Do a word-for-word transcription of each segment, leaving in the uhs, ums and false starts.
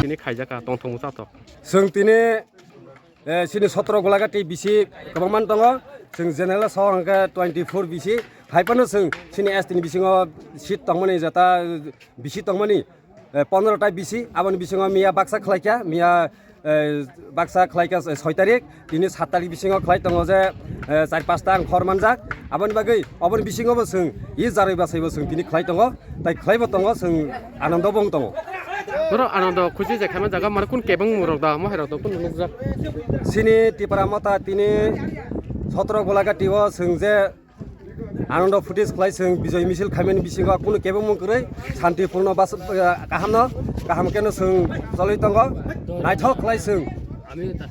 Tini khaijak ka tongthok mwchatok. Chwng tini, eh, chini sotro Golagati bisi kwbangma tongo. Chwng general so hwnkhe twenty four bisi. Hai phano chwng chini S T ni bisingo seat tongmani jeta bisi tongmani, eh, pondro ta bisi. Aboni bisingo miya baksa khlaikha, miya, eh, baksa khlaikha, eh, soi tarik. Tini sat tarik bisingo khlai tongo je, eh, char pasta ang khor manjak. Aboni bagwi, oboni bisingo bo chwng, i jarwi bwsai bo chwng tini khlai tongo. Tai khlaibo tongo, chwng anando bo wng tongo. Borok anando khusi je khaima jaga mane kun kebeng murok da, mo hai rok da kun nukjak. Chini Tipra Motha tini sotro Golagati o chwng je anando footage khlai chwng bijoy misil khaimani bisingo kunu kebeng mung kwrwi santipurno bas, eh, kahamno, kaham keno chwng cholwi tongo. Naithok khlai chwng,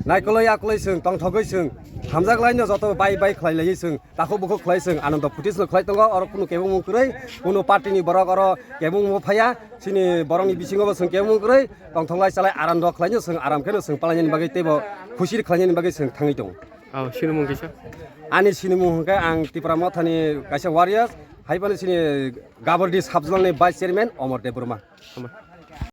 naikolwi akolwi chwng, tongthogwi chwng hamjak laino joto bai bai khlai laiwi chwng. Takhuk bukhuk khlai chwng anando footage no khlai tongo, oro kunu kebeng mung kwrwi, kunu party ni borok oro kebeng mung phaiya, chini borok ni bisingo bo chwng kebeng mung kwrwi, tongthok lai chalai aram rok khlai no chwng aram khe no chwng palai nani bagwi teibo khusi khlai nani bagwi chwng thangwi tongo. Oh, sinimung kisa? Ani sinimung hwnkhe ang Tipra Motha ni kaisa warriors, hai phano chini Gabardi Subzonal ni vice chairman Omor Debbarma. Hama.